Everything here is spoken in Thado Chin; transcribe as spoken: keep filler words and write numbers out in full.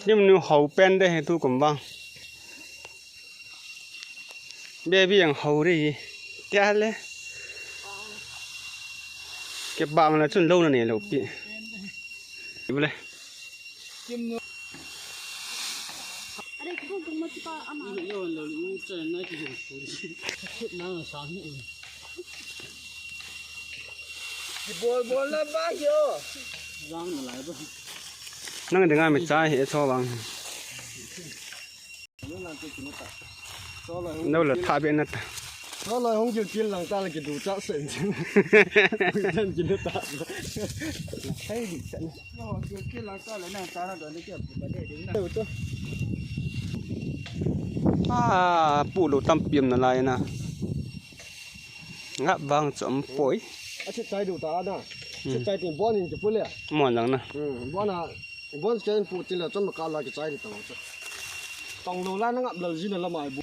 Nim nu hau pen de he tu kum bang. Baby yang hau ri. Tia le. Ke bang la chun lo na ne lo pi. Ibu le. Are ko ko ma ti pa ama. Yo lo lu cha na ki yo. Na sa ni. Bol bol na ba yo. Jang na lai ba. Nang de nga me cha he cho bang. No la tha be na ta. Cho la hong kil kil lang ta la ki du cha sen. Dan ki na ta. Hai di cha. No hong kil kil lang ta la na cha na do ni ke pu ba de de na. Ah, pu lo tam piam na lai na. Ngap vang chom poi. A che chai du ta na. Che chai tin bon in ki pu le. Mon lang na. Hmm, bon a, bon ken pu tin la chom ka la ki chai di ta. Tong lo la na ngap lal ji na la mai bu.